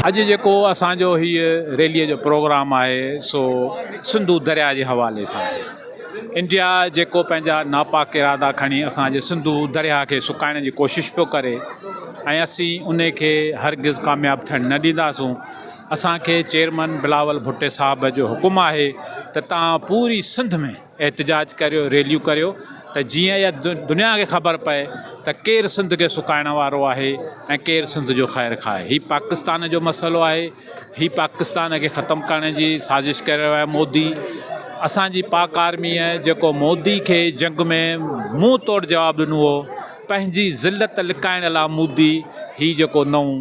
اڄ جيڪو اسان جو هيء ريليء جو پروگرام آهي سو سنڌو درياء جي حوالي سان آهي. انڊيا جيڪو پنهنجا ناپاڪ ارادا کڻي اسان جي سنڌو درياء کي سڪائڻ جي ڪوشش پيو ڪري ۽ اسين ان کي هرگز ڪامياب ٿيڻ نه ڏينداسون. اسان کي چيئرمن بلاول ڀٽي صاحب جو حڪم آهي ته توهان پوري سنڌ ۾ احتجاج ڪريو ريليون ڪريو ته جيئن اها دنيا کي خبر پئي ته ڪير سنڌ کي سڪائڻ وارو آهي ۽ ڪير سنڌ جو خير خواهه آهي هي پاڪستان جو مسئلو آهي هي پاڪستان کي ختم ڪرڻ جي سازش ڪري رهيو آهي مودي اسانجي پاڪ آرميء جيڪو مودي کي جنگ ۾ منهن توڙ جواب ڏنو هو پنهنجي ذلت لڪائڻ لاء مودي هي جيڪو نئون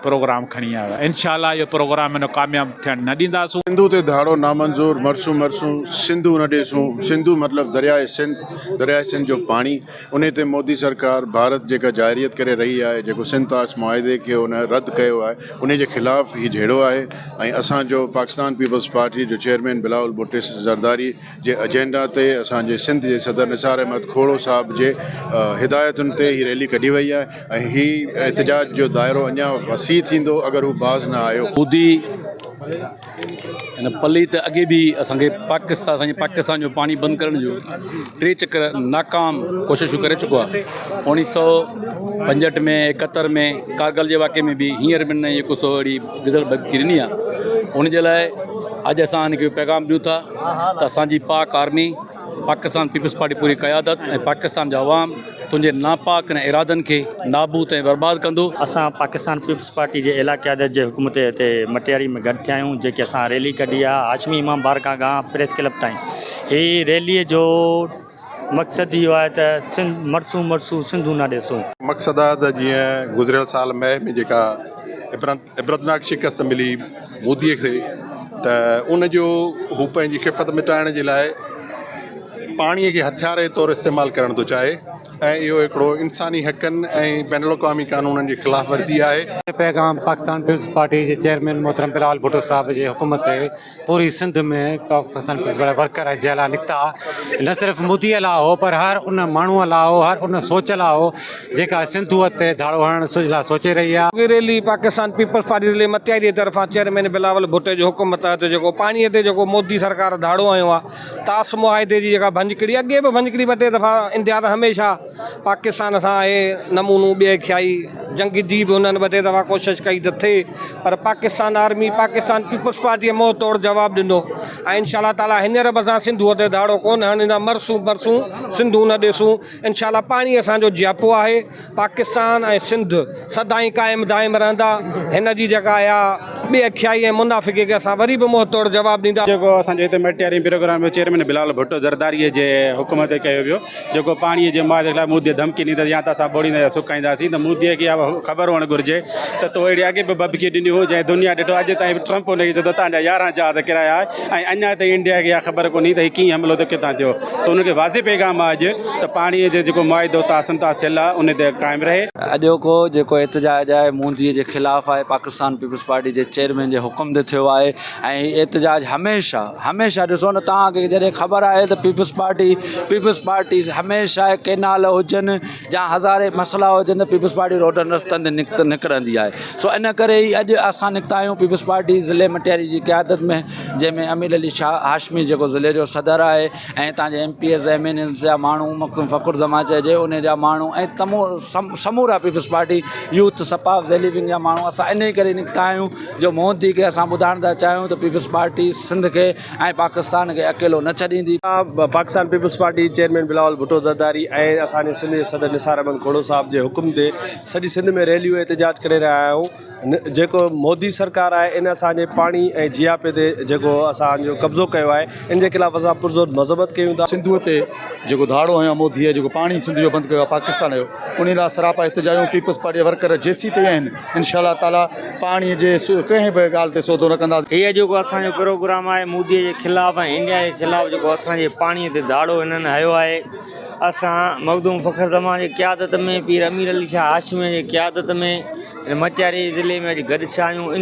پروگرام کڻي آيو آهي انشاء الله اهو پروگرام هن ڪامياب ٿيڻ نه ڏينداسون. سنڌو تي ڌاڙو نامنظور، مرسون مرسون سنڌو نه ڏيسون، سنڌو مطلب درياء سنڌ، درياء سنڌ جو پاڻي، انهي تي مودي سرڪار ڀارت جيڪا جارحيت ڪري رهي آهي، جيڪو سنڌ طاس معاهدي کي ان رد ڪيو آهي، انهي جي خلاف هي جهيڙو آهي ۽ اسان جو پاڪستان پيپلز پارٽي جو چيئرمين بلاول ڀٽي زرداري جي اجينڊا تي اسان جي سنڌ جي صدر نثار احمد کوڙو صاحب جي هدايتن تي هي ريلي ڪڍي وئي آهي ۽ هي احتجاج جو دائرو اڃا وسيع ٿيندو اگر هو باز نه آيو. مودي هن پليت اڳي به اسان کي پاڪستان اسان جي پاڪستان جو پاڻي بند ڪرڻ جو ٽي چڪر ناڪام ڪوششون ڪري چڪو آهي اوڻيهه سو پنجهٺ ۾ ايڪهتر ۾ ڪارگل جي واقعي ۾ به هينئر به هن جيڪو سو اهڙي گدڙ ڀڀڪي ڏني آهي ان جي لاء اڄ اسان هن کي پيغام ڏيون ٿا ته اسان جي Pak army Pakistan peoples party پوري قيادت ۽ پاڪستان جو عوام تنهنجي ناپاڪ ۽ ارادن کي نابود ۽ برباد ڪندو. اسان پاڪستان پيپلز پارٽي جي اعليٰ قيادت جي حڪم تي هتي مٽياري ۾ گڏ ٿيا آهيون جيڪي اسان ريلي ڪڍي آهي هاشمي امام بارگاهه کان پريس ڪلب تائين هي ريلي جو مقصد اهو آهي ته سنڌ مرسون مرسون سنڌو نه ڏيسون. مقصد آهي ته جيئن گذريل سال مئي ۾ جيڪا عبرتناڪ شڪست ملي مودي کي ته ان جو هو پنهنجي خفت مٽائڻ جي لاء پاڻي کي هٿيار جي طور استعمال ڪرڻ ٿو چاهي ۽ اهو هڪڙو انساني حقن ۽ بين الاقوامي قانونن جي خلاف ورزي آهي. پيغام پاڪستان پيپلز پارٽي جي چيئرمين محترم بلاول ڀٽو صاحب جي حڪم تي پوري Sindh ۾ Pakistan peoples party worker ۽ جيالا نڪتا نه صرف مودي لاء هو پر هر ان ماڻهو لاء هو هر ان سوچ لاء هو جيڪا سنڌوء تي ڌاڙو هڻڻ لاء سوچي رهي آهي. هي ريلي پاڪستان پيپلز پارٽي ضلعي مٽياري جي طرفان چيئرمين بلاول ڀٽي جي حڪم تحت جيڪو پاڻي تي جيڪو مودي سرڪار ڌاڙو هنيو آهي طاس معاهدي جي جيڪا ڀڃڪڙي اڳي به ڀڃڪڙي ٻه ٽي دفعا انڊيا ته هميشه پاڪستان سان آهي نمونو ٻئي کيائي جنگ جي به هنن ٻه ٽي دفعا ڪوشش ڪئي ته ٿئي پر پاڪستان آرمي پاڪستان پيپلز پارٽيء منهن توڙ جواب ڏنو ۽ انشاء الله تعالي هينئر به اسان سنڌوء تي ڌاڙو ڪونه هڻندا مرسون مرسون سنڌو نه ڏيسون انشاء الله پاڻي اسان جو جياپو آهي پاڪستان ۽ سنڌ سدائين قائم دائم رهندا هن جي جيڪا اها ٻي اکيائي ۽ منافقي کي اسان وري به منهن توڙ جواب ڏيندا. جيڪو اسان جو هتي مٽياري پروگرام چيئرمين بلاول ڀٽو زرداري جي حڪم تي ڪيو ويو جيڪو پاڻي جي معاهدي خلاف مودي ڌمڪي ڏني ته يا ته اسان ٻوڙيندا يا سڪائينداسين ته مودي کي اها خبر هئڻ گهرجي ته تو اهڙي اڳي به ڀڀڪي ڏني هو جنهن دنيا ڏٺو اڄ تائين به ٽرمپ ان کي چيو ته تنهنجا يارهن جهاز ڪرايا ۽ اڃا تائين انڊيا کي اها خبر ڪونهي ته هي ڪيئن حملو ٿيو ڪٿان ٿيو سو ان کي واضح پيغام آهي اڄ ته پاڻي جو جيڪو معاهدو تاسن تاس ٿيل آهي ان تي قائم رهي. اڄوڪو جيڪو احتجاج آهي مودي جي خلاف آهي پاڪستان پيپلز پارٽي جي چيئرمين جي حڪم تي ٿيو آهي ۽ هي احتجاج هميشه هميشه ڏسو نه توهان کي جڏهن خبر آهي ته پيپلز پارٽي پيپلز پارٽي هميشه ڪينال هجن يا هزارين مسئلا هجن ته پيپلز پارٽي روڊن رستن تي نڪت نڪرندي آهي سو ان ڪري ئي اڄ اسان نڪتا آهيون پيپلز پارٽي ضلعي مٽياري جي قيادت ۾ جنهن ۾ امير علي شاهه هاشمي جيڪو ضلعي جو صدر آهي ۽ هتان جي M P As M N As جا ماڻهو مخدوم فخر زمان چئجي ان جا ماڻهو ۽ تمو سمورا پيپلز پارٽي يوٿ سپاف ذيلي ونگ جا ماڻهو اسان ان ڪري نڪتا آهيون جو مودي کي اسان ٻڌائڻ ٿا چاهيون ته پيپلز پارٽي سنڌ کي ۽ پاڪستان کي اڪيلو نه ڇڏيندي. Pakistan peoples party chairman Bilawal Bhutto Zardari ۽ اسان جي سنڌ جي صدر نثار احمد کوڙو صاحب جي حڪم تي سڄي سنڌ ۾ ريليون احتجاج ڪري رهيا آهيون جيڪو مودي سرڪار آهي ان اسان جي پاڻي ۽ جياپي تي جيڪو اسان جو قبضو ڪيو آهي ان جي خلاف اسان پرزور مذمت ڪيون ٿا. سنڌوء تي جيڪو ڌاڙو هنيو آهي موديء جيڪو پاڻي سنڌ جو بند ڪيو آهي پاڪستان جو انهي لاء سراپا احتجاج آهيون پيپلز پارٽي جا ورڪر جيسيتائين آهن انشاء الله تعالي پاڻي جي ڪنهن به ڳالهه تي سودو نه ڪنداسين. هي جيڪو اسان جو پروگرام آهي مودي جي خلاف ۽ انڊيا جي خلاف جيڪو اسان جي پاڻي تي ڌاڙو هنن هنيو آهي اسان مخدوم فخر زمان جي قيادت ۾ پير امير علي شاهه هاشمي جي قيادت ۾ مٽياري ضلعي ۾ اڄ گڏ ٿيا آهيون.